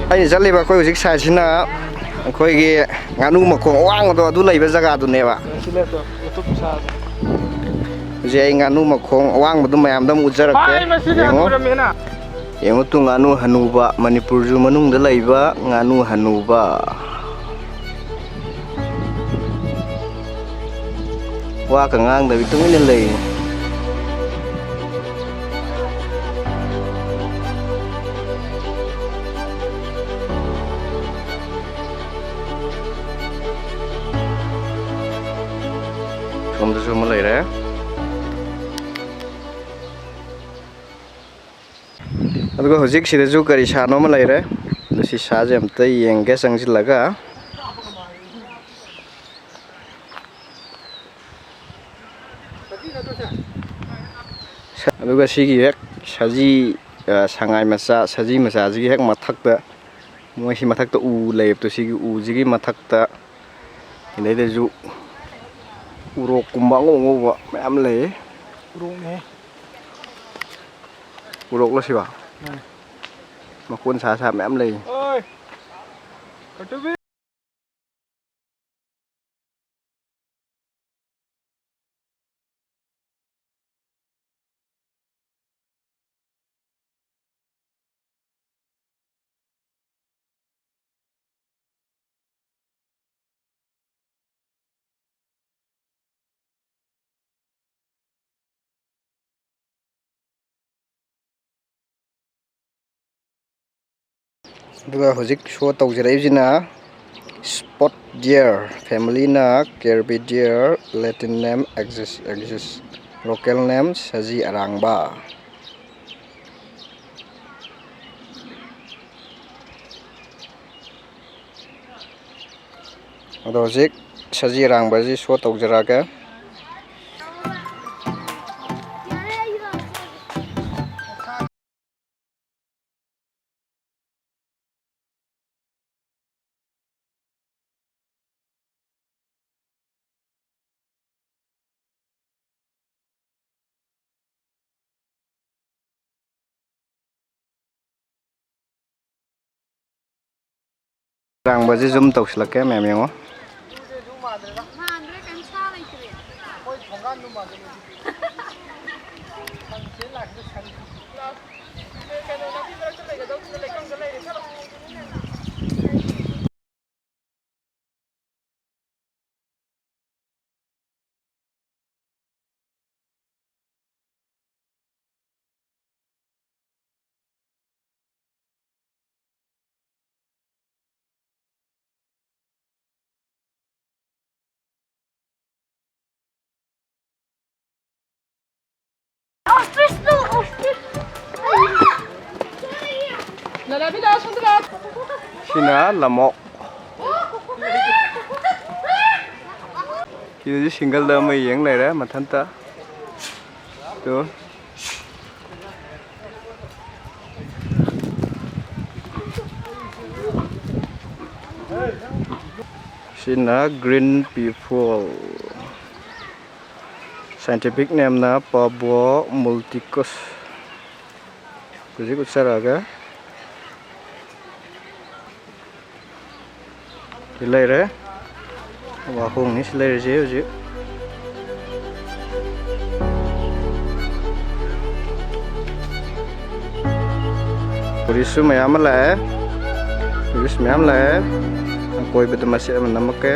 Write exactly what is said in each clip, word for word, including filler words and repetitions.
ꯑꯩꯅ ꯆꯠꯂꯤꯕ ꯑꯩꯈꯣꯏ ꯍꯧꯖꯤꯛ ꯁꯥꯏꯁꯤꯅ ꯑꯩꯈꯣꯏꯒꯤ ꯉꯥꯅꯨ ꯃꯈꯣꯡ ꯑꯋꯥꯡꯕꯗꯣ ꯑꯗꯨ ꯂꯩꯕ ꯖꯒꯥꯗꯨꯅꯦꯕ꯫ ꯍꯧꯖꯤꯛ ꯑꯩ ꯉꯥꯅꯨ ꯃꯈꯣꯡ ꯑꯋꯥꯡꯕꯗꯨ ꯃꯌꯥꯝꯗ ꯑꯃꯨꯛ ꯎꯠꯆꯔꯛꯀꯦ꯫ ꯌꯦꯡꯉꯣ꯫ ꯌꯦꯡꯉꯨ ꯇꯨ, ꯉꯥꯅꯨ ꯍꯅꯨꯕ, ꯃꯅꯤꯄꯨꯔꯁꯨ ꯃꯅꯨꯡꯗ ꯂꯩꯕ ꯉꯥꯅꯨ ꯍꯅꯨꯕ꯫ ꯋꯥꯒ ꯉꯥꯡꯗꯕꯤ ꯇꯨꯃꯤꯟꯅ ꯂꯩ꯫ ꯁꯣꯝꯗꯁꯨ ꯑꯃ ꯂꯩꯔꯦ꯫ ꯑꯗꯨꯒ ꯍꯧꯖꯤꯛ ꯁꯤꯗꯁꯨ ꯀꯔꯤ ꯁꯥꯅꯣ ꯑꯃ ꯂꯩꯔꯦ꯫ ꯑꯗꯣ ꯁꯤ ꯁꯥꯁꯦ ꯑꯝꯇ ꯌꯦꯡꯒꯦ ꯆꯪꯁꯤꯜꯂꯒ꯫ ꯑꯗꯨꯒ ꯁꯤꯒꯤ ꯍꯦꯛ ꯁꯖꯤ, ꯑ, ꯁꯉꯥꯏ ꯃꯆꯥ, ꯁꯖꯤ ꯃꯆꯥꯁꯤꯒꯤ ꯍꯦꯛ ꯃꯊꯛꯇ, ꯃꯣꯏꯁꯤ ꯃꯊꯛꯇ ꯎ ꯂꯩꯕꯗꯣ, ꯁꯤꯒꯤ ꯎꯁꯤꯒꯤ ꯃꯊꯛꯇ, ꯁꯤꯗꯩꯗꯁꯨ ꯎꯔꯣꯛꯀꯨꯝꯕ ꯑꯉꯧ ꯑꯉꯧꯕ ꯃꯌꯥꯝ ꯂꯩ꯫ ꯎꯔꯣꯛꯅꯦ꯫ ꯎꯔꯣꯛꯂꯣ ꯁꯤꯕꯣ? ꯃꯥꯅꯦ꯫ ꯃꯀꯣꯟ ꯁꯥ ꯁꯥ ꯃꯌꯥꯝ ꯂꯩ꯫ ꯑꯣꯏ! ꯀꯇꯨꯕꯤ! ꯑꯗꯨꯒ ꯍꯧꯖꯤꯛ ꯁꯣ ꯇꯧꯖꯔꯛꯏꯕꯁꯤꯅ spot deer, family ꯅ Caribou deer, Latin name Axis, Axis, local name ꯁꯖꯤ ꯑꯔꯥꯡꯕ꯫ ꯑꯗꯣ ꯍꯧꯖꯤꯛ ꯁꯖꯤ ꯑꯔꯥꯡꯕꯁꯤ ꯁꯣ ꯇꯧꯖꯔꯛꯑꯒꯦ꯫ ꯑꯔꯥꯡꯕꯁꯦ zoom ꯇꯧꯁꯤꯜꯂꯛꯀꯦ, ꯃꯌꯥꯝ ꯌꯦꯡꯉꯣ꯫ ꯁꯤꯅ ꯂꯝꯑꯣꯛ꯫ ꯁꯤꯗꯗꯤ ꯁꯤꯡꯒꯜꯗ ꯑꯃ ꯌꯦꯡ ꯂꯩꯔꯦ ꯃꯊꯟꯇ꯫ ꯇꯨ꯫ ꯁꯤꯅ green peafowl꯫ Scientific nameꯅ Pavia multicaulis꯫ ꯍꯧꯖꯤꯛ ꯎꯠꯆꯔꯛꯑꯒꯦ꯫ ꯁꯤ ꯂꯩꯔꯦ꯫ ꯋꯥꯍꯣꯡꯅꯤ ꯁꯤ ꯂꯩꯔꯤꯁꯦ ꯍꯧꯖꯤꯛ꯫ Touristꯁꯨ ꯃꯌꯥꯝ ꯑꯃ ꯂꯥꯛꯑꯦ꯫ Tourist ꯃꯌꯥꯝ ꯂꯥꯛꯑꯦ꯫ ꯑꯀꯣꯏꯕꯗ ꯃꯆꯦꯠ ꯑꯃ ꯅꯝꯃꯛꯀꯦ꯫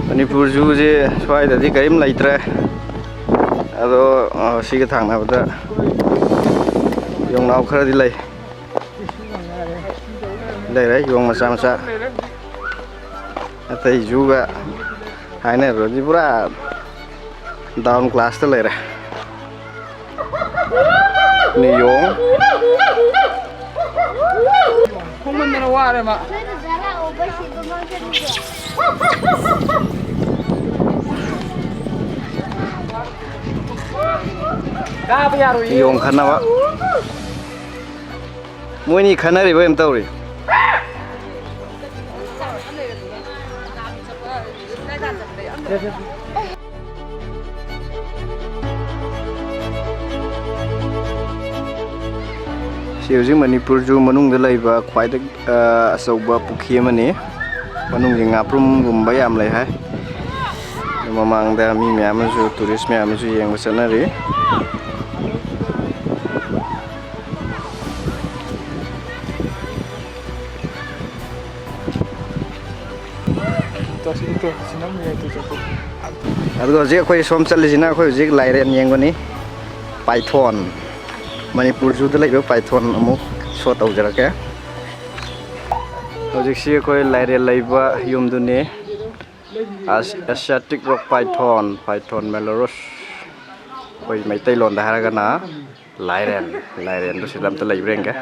ꯃꯅꯤꯄꯨꯔ zooꯁꯦ ꯁ꯭ꯋꯥꯏꯗꯗꯤ ꯀꯔꯤꯝ ꯂꯩꯇ꯭ꯔꯦ꯫ ꯑꯗꯣ, ꯑ, ꯁꯤꯒ ꯊꯥꯡꯅꯕꯗ ꯌꯣꯡꯅꯥꯎ ꯈꯔꯗꯤ ꯂꯩ꯫ ꯂꯩꯔꯦ ꯌꯣꯡ ꯃꯆꯥ ꯃꯆꯥ꯫ ꯑꯇꯩ zooꯒ ꯍꯥꯏꯅꯔꯨꯔꯗꯤ ꯄꯨꯔꯥ down classꯇ ꯂꯩꯔꯦ꯫ ꯅꯤꯌꯣꯡ꯫ ꯈꯣꯡꯃꯟꯗꯅ ꯋꯥꯔꯦ ꯃꯥ꯫ ꯀꯥꯕ ꯌꯥꯔꯣꯏꯌꯦ꯫ ꯌꯣꯡ ꯈꯠꯅꯕ꯫ ꯃꯣꯏꯅꯤ ꯈꯠꯅꯔꯤꯕ ꯀꯩꯅꯣꯝ ꯇꯧꯔꯤ꯫ ꯍꯧꯖꯤꯛ ꯃꯅꯤꯄꯨꯔ ꯖꯨ ꯃꯅꯨꯡꯗ ꯂꯩꯕ ꯈ꯭ꯋꯥꯏꯗꯒꯤ, ꯑ, ꯑꯆꯧꯕ ꯄꯨꯈ꯭ꯔꯤ ꯑꯃꯅꯤ꯫ ꯃꯅꯨꯡꯒꯤ ꯉꯥꯄ꯭ꯔꯨꯝꯒꯨꯝꯕ ꯌꯥꯝ ꯂꯩ ꯍꯥꯏ꯫ ꯑꯗꯨ ꯃꯃꯥꯡꯗ ꯃꯤ ꯃꯌꯥꯝ ꯑꯃꯁꯨ, ꯇꯨꯔꯤꯁ ꯃꯌꯥꯝ ꯑꯃꯁꯨ ꯌꯦꯡꯕ ꯆꯠꯅꯔꯤ꯫ ꯑꯗꯨꯒ ꯍꯧꯖꯤꯛ ꯑꯩꯈꯣꯏ ꯁꯣꯝ ꯆꯠꯂꯤꯁꯤꯅ, ꯑꯩꯈꯣꯏ ꯍꯧꯖꯤꯛ ꯂꯥꯏꯔꯦꯟ ꯌꯦꯡꯕꯅꯤ꯫ ꯄꯥꯏꯊꯣꯟ, ꯃꯅꯤꯄꯨꯔ ꯖꯨꯗ ꯂꯩꯕ ꯄꯥꯏꯊꯣꯟ ꯑꯃꯨꯛ ꯁꯣ ꯇꯧꯖꯔꯛꯀꯦ꯫ ꯍꯧꯖꯤꯛꯁꯤ ꯑꯩꯈꯣꯏ ꯂꯥꯏꯔꯦꯟ ꯂꯩꯕ ꯌꯨꯝꯗꯨꯅꯤ꯫ ꯑꯦꯁꯤꯌꯥꯇꯤꯛ ꯔꯣꯛ ꯄꯥꯏꯊꯣꯟ, ꯄꯥꯏꯊꯣꯟ ꯃꯦꯂꯣꯔꯁ, ꯑꯩꯈꯣꯏ ꯃꯩꯇꯩꯂꯣꯟꯗ ꯍꯥꯏꯔꯒꯅ ꯂꯥꯏꯔꯦꯟ꯫ ꯂꯥꯏꯔꯦꯟꯗꯣ ꯁꯤꯗ ꯑꯝꯇ ꯂꯩꯕ꯭ꯔꯥ ꯌꯦꯡꯒꯦ꯫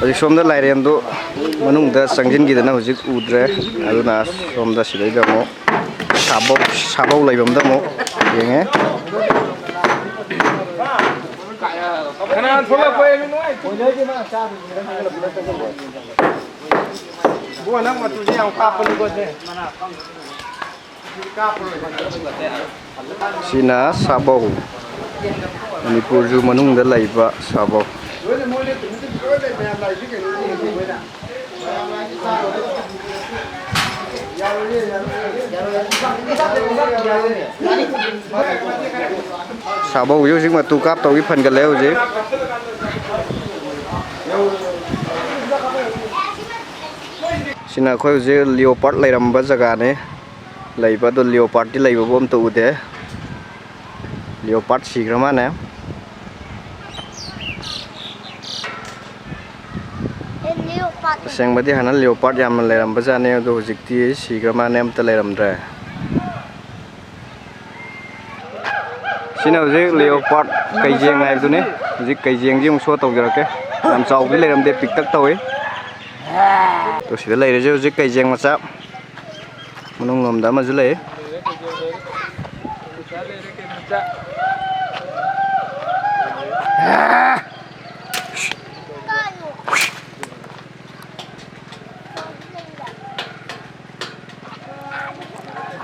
ꯍꯧꯖꯤꯛ ꯁꯣꯝꯗ ꯂꯥꯏꯔꯦꯟꯗꯨ ꯃꯅꯨꯡꯗ ꯆꯪꯁꯤꯟꯈꯤꯗꯅ ꯍꯧꯖꯤꯛ ꯎꯗ꯭ꯔꯦ꯫ ꯑꯗꯨꯅ ꯁꯣꯝꯗ ꯁꯤꯗꯩꯗ ꯑꯃꯨꯛ ꯁꯥꯕꯧ, ꯁꯥꯕꯧ ꯂꯩꯐꯝꯗ ꯑꯃꯨꯛ ꯌꯦꯡꯉꯦ꯫ ꯀꯅꯥ ꯊꯣꯛꯂꯛꯄ? ꯏꯕꯣ, ꯅꯪ ꯃꯇꯨꯁꯦ ꯌꯥꯝ ꯀꯥꯞꯄꯅꯤꯀꯣ ꯁꯦ꯫ ꯁꯤꯅ ꯁꯥꯕꯧ, ꯃꯅꯤꯄꯨꯔ ꯖꯨ ꯃꯅꯨꯡꯗ ꯂꯩꯕ ꯁꯥꯕꯧ꯫ ꯁꯥꯕꯧꯁꯦ ꯍꯧꯖꯤꯛ ꯃꯇꯨ ꯀꯥꯞꯇꯧꯒꯤ ꯐꯟꯒꯠꯂꯦ ꯍꯧꯖꯤꯛ꯫ ꯁꯤꯅ ꯑꯩꯈꯣꯏ ꯍꯧꯖꯤꯛ ꯂꯤꯑꯣꯄꯥꯔꯠ ꯂꯩꯔꯝꯕ ꯖꯒꯥꯅꯤ꯫ ꯂꯩꯕ ꯑꯗꯣ ꯂꯤꯑꯣꯄꯥꯔꯠꯇꯤ ꯂꯩꯕꯕꯨ ꯑꯝꯇ ꯎꯗꯦ꯫ ꯂꯤꯑꯣꯄꯥꯔꯠ ꯁꯤꯈ꯭ꯔ ꯃꯥꯅꯦ꯫ ꯑꯦ, ꯂꯤꯑꯣꯄꯥꯔꯠ꯫ ꯑꯁꯦꯡꯕꯗꯤ ꯍꯥꯟꯅ ꯂꯤꯑꯣꯄꯥꯔꯠ ꯌꯥꯝꯅ ꯂꯩꯔꯝꯕꯖꯥꯠꯅꯤ, ꯑꯗꯣ ꯍꯧꯖꯤꯛꯇꯤ ꯁꯤꯈ꯭ꯔ ꯃꯥꯅꯦ, ꯑꯝꯇ ꯂꯩꯔꯝꯗ꯭ꯔꯦ꯫ ꯁꯤꯅ ꯍꯧꯖꯤꯛ ꯂꯤꯑꯣꯄꯥꯔꯠ ꯀꯩꯖꯦꯡ ꯍꯥꯏꯕꯗꯨꯅꯤ꯫ ꯍꯧꯖꯤꯛ ꯀꯩꯖꯦꯡꯁꯤ ꯑꯃꯨꯛ ꯁꯣ ꯇꯧꯖꯔꯛꯀꯦ꯫ ꯌꯥꯝ ꯆꯥꯎꯕꯗꯤ ꯂꯩꯔꯝꯗꯦ, ꯄꯤꯛꯇꯛ ꯇꯧꯏ꯫ ꯑꯗꯣ ꯁꯤꯗ ꯂꯩꯔꯤꯁꯦ ꯍꯧꯖꯤꯛ ꯀꯩꯖꯦꯡ ꯃꯆꯥ꯫ ꯃꯅꯨꯡ ꯂꯣꯝꯗ ꯑꯃꯁꯨ ꯂꯩ꯫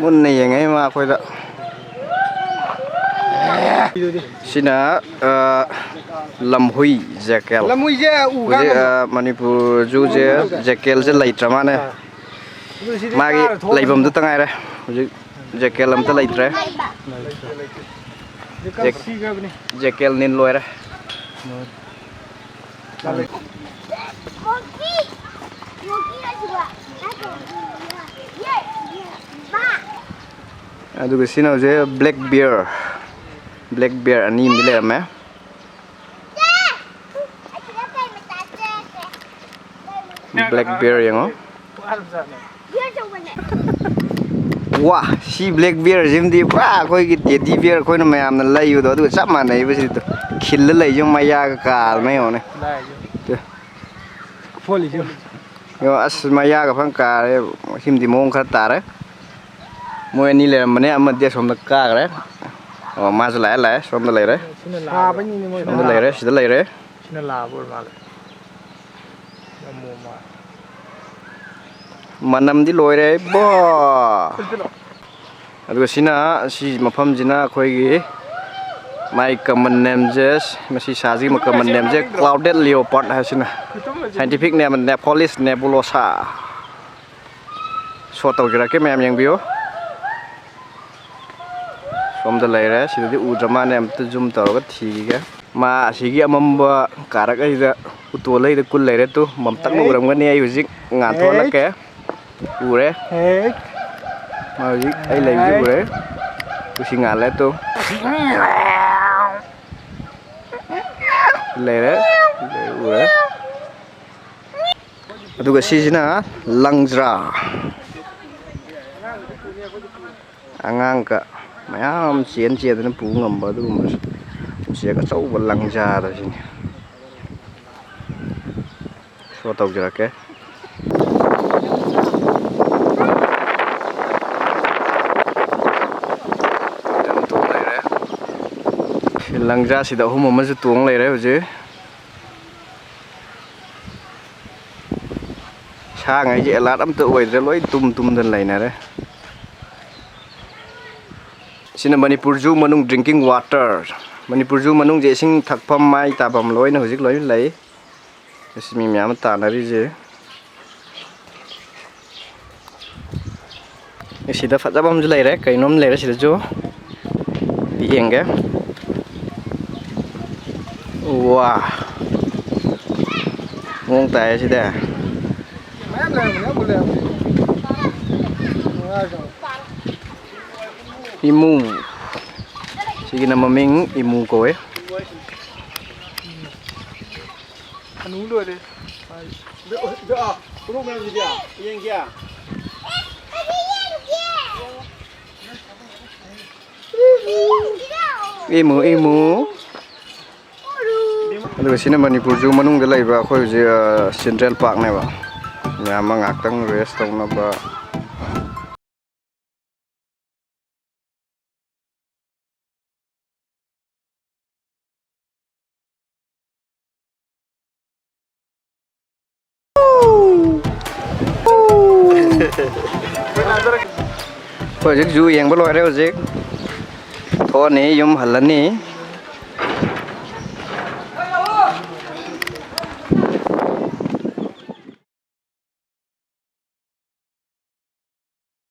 ꯃꯨꯟꯅ ꯌꯦꯡꯉꯛꯏ ꯃꯥ ꯑꯩꯈꯣꯏꯗ꯫ ꯁꯤꯅ, ꯑ, ꯂꯝꯍꯨꯏ ꯖꯦꯀꯦꯜ꯫ ꯂꯝꯍꯨꯏꯁꯦ ꯎ ꯍꯧꯖꯤꯛ, ꯀꯥꯟꯗ ꯑ, ꯃꯅꯤꯄꯨꯔ ꯖꯨꯁꯦ ꯖꯦꯀꯦꯜꯁꯦ ꯂꯩꯇ꯭ꯔ ꯃꯥꯅꯦ꯫ ꯑꯗꯨ ꯁꯤꯗꯤ ꯃꯥꯒꯤ ꯀꯥꯔ ꯊꯣꯛꯑꯕꯅꯤꯅ ꯂꯩꯐꯝꯗꯨꯇ ꯉꯥꯏꯔꯦ꯫ ꯍꯧꯖꯤꯛ ꯖꯦꯀꯦꯜ ꯑꯝꯇ ꯂꯩꯇ꯭ꯔꯦ꯫ ꯖꯦꯛ-, ꯖꯦꯀꯦꯜ ꯅꯤꯟ ꯂꯣꯏꯔꯦ꯫ ꯑꯗꯨꯒ ꯁꯤꯅ ꯍꯧꯖꯤꯛ black bear, black bear ꯑꯅꯤ ꯑꯃꯗꯤ ꯂꯩꯔꯝꯃꯦ꯫ Black bear ꯌꯦꯡꯉꯣ꯫ ꯋꯥ, ꯁꯤ black bear ꯁꯤꯃꯗꯤ ꯄꯨꯔꯥ ꯑꯩꯈꯣꯏꯒꯤ teddy bear ꯑꯩꯈꯣꯏꯅ ꯃꯌꯥꯝꯅ ꯂꯩꯕꯗꯣ ꯑꯗꯨꯒ ꯆꯞ ꯃꯥꯟꯅꯩꯕ꯫ ꯁꯤꯗꯣ ꯈꯤꯜꯂ ꯂꯩꯁꯦ ꯃꯌꯥꯒ ꯀꯥꯗꯅ ꯌꯦꯡꯉꯣꯅꯦ꯫ ꯌꯦꯡꯉꯣ, ꯑꯁ, ꯃꯌꯥꯒ ꯐꯟ ꯀꯥꯔꯦ꯫ ꯁꯤꯃꯗꯤ ꯃꯑꯣꯡ ꯈꯔ ꯇꯥꯔꯦ꯫ ꯃꯣꯏ ꯑꯅꯤ ꯂꯩꯔꯝꯕꯅꯦ, ꯑꯃꯗꯤ ꯑꯁꯣꯝꯗ ꯀꯥꯈ꯭ꯔꯦ꯫ ꯑꯣ, ꯃꯥꯁꯨ ꯂꯥꯛꯑꯦ, ꯂꯥꯛꯑꯦ꯫ ꯁꯣꯝꯗ ꯂꯩꯔꯦ꯫ ꯁꯣꯝꯗ ꯂꯩꯔꯦ, ꯁꯤꯗ ꯂꯩꯔꯦ꯫ ꯁꯤꯅ ꯂꯥꯕ ꯑꯣꯏꯔ ꯃꯥꯜꯂꯦ꯫ ꯃꯅꯝꯗꯤ ꯂꯣꯏꯔꯦ ꯏꯕꯣ꯫ ꯑꯗꯨꯒ ꯁꯤꯅ, ꯁꯤ ꯃꯐꯝꯁꯤꯅ ꯑꯩꯈꯣꯏꯒꯤ ꯃꯥꯏ common nameꯁꯦ, ꯃꯁꯤ ꯁꯥꯁꯤꯒꯤ common nameꯁꯦ clouded leopard ꯍꯥꯏꯁꯤꯅ꯫ Scientific name Nephrolis nebulosa꯫ Show ꯇꯧꯖꯔꯛꯀꯦ, ꯃꯌꯥꯝ ꯌꯦꯡꯕꯤꯌꯨ꯫ ꯁꯣꯝꯗ ꯂꯩꯔꯦ, ꯁꯤꯗꯗꯤ ꯎꯗ꯭ꯔ ꯃꯥꯅꯦ, ꯑꯝꯇ zoom ꯇꯧꯔꯒ ꯊꯤꯈꯤꯒꯦ꯫ ꯃꯥ ꯑꯁꯤꯒꯤ ꯑꯃꯝꯕ ꯀꯥꯔꯛ ꯑꯁꯤꯗ ꯎꯇꯣꯜ ꯂꯩꯗ ꯀꯨꯜ ꯂꯩꯔꯦ ꯇꯨ꯫ ꯃꯝꯇꯛꯅ ꯎꯔꯝꯒꯅꯤ, ꯑꯩ ꯍꯧꯖꯤꯛ ꯉꯥꯟꯊꯣꯛꯍꯜꯂꯛꯀꯦ꯫ ꯎꯔꯦ꯫ ꯃꯥ ꯍꯧꯖꯤꯛ ꯑꯩ ꯂꯩꯕꯁꯤ ꯎꯔꯦ꯫ ꯀꯨꯁꯤ ꯉꯥꯜꯂꯦ ꯇꯨ꯫ ꯂꯩꯔꯦ꯫ ꯎꯔꯦ꯫ ꯑꯗꯨꯒ ꯁꯤꯁꯤꯅ ꯂꯪꯖ꯭ꯔꯥ꯫ ꯑꯉꯥꯡꯒ ꯃꯌꯥꯝ ꯆꯦꯟ ꯆꯦꯟꯗꯅ ꯄꯨ ꯉꯝꯕ ꯑꯗꯨꯒꯨꯝꯕ ꯎꯆꯦꯛ ꯑꯆꯧꯕ ꯂꯪꯖꯥꯗ ꯁꯤꯅꯤ꯫ Show ꯇꯧꯖꯔꯛꯀꯦ꯫ ꯂꯪꯖꯥꯁꯤꯗ ꯑꯍꯨꯝ ꯑꯃꯁꯨ ꯇꯣꯡ ꯂꯩꯔꯦ ꯍꯧꯖꯤꯛ꯫ ꯁꯥꯉꯩꯁꯦ alert ꯑꯝꯇ ꯑꯣꯏꯗ꯭ꯔꯦ, ꯂꯣꯏ ꯇꯨꯝ ꯇꯨꯝꯗꯅ ꯂꯩꯅꯔꯦ꯫ ꯁꯤꯅ ꯃꯅꯤꯄꯨꯔ ꯖꯨ ꯃꯅꯨꯡ drinking water꯫ ꯃꯅꯤꯄꯨꯔ ꯖꯨ ꯃꯅꯨꯡꯁꯦ ꯏꯁꯤꯡ ꯊꯛꯐꯝ, ꯃꯥꯏ ꯇꯥꯐꯝ ꯂꯣꯏꯅ ꯍꯧꯖꯤꯛ ꯂꯣꯏꯅ ꯂꯩ꯫ ꯑꯁꯤ ꯃꯤ ꯃꯌꯥꯝ ꯑꯃ ꯇꯥꯟꯅꯔꯤꯁꯦ꯫ ꯑꯦ, ꯁꯤꯗ ꯐꯖꯕ ꯑꯃꯁꯨ ꯂꯩꯔꯦ, ꯀꯩꯅꯣꯝ ꯂꯩꯔꯦ ꯁꯤꯗꯁꯨ꯫ ꯌꯦꯡꯒꯦ꯫ ꯋꯥ꯫ ꯃꯑꯣꯡ ꯇꯥꯏꯌꯦ ꯁꯤꯗꯤ꯫ ꯃꯌꯥꯝ ꯂꯩꯔꯝꯕꯅꯦ, ꯑꯃꯨꯛ ꯂꯩꯔꯝꯗꯦ꯫ ꯏꯃꯨ꯫ ꯁꯤꯒꯤꯅ ꯃꯃꯤꯡ ꯏꯃꯨ ꯀꯧꯋꯦ꯫ ꯍꯅꯨ ꯂꯣꯏꯔꯦ꯫ ꯈꯨꯗꯣꯡ ꯃꯌꯥꯝꯁꯤꯗꯤ ꯌꯦꯡꯒꯦ꯫ ꯏꯃꯨ, ꯏꯃꯨ꯫ ꯑꯗꯨꯒ ꯁꯤꯅ ꯃꯅꯤꯄꯨꯔ ꯖꯨ ꯃꯅꯨꯡꯗ ꯂꯩꯕ ꯑꯩꯈꯣꯏ ꯍꯧꯖꯤꯛ, ꯑ, ꯁꯦꯟꯇ꯭ꯔꯦꯜ ꯄꯥꯔꯛꯅꯦꯕ꯫ ꯃꯌꯥꯝ ꯑꯃ ꯉꯥꯏꯍꯥꯛꯇꯪ ꯔꯦꯁ ꯇꯧꯅꯕ꯫ ꯑꯩꯈꯣꯏ ꯍꯧꯖꯤꯛ ꯖꯨ ꯌꯦꯡꯕ ꯂꯣꯏꯔꯦ, ꯍꯧꯖꯤꯛ ꯊꯣꯛꯑꯅꯤ, ꯌꯨꯝ ꯍꯜꯂꯅꯤ꯫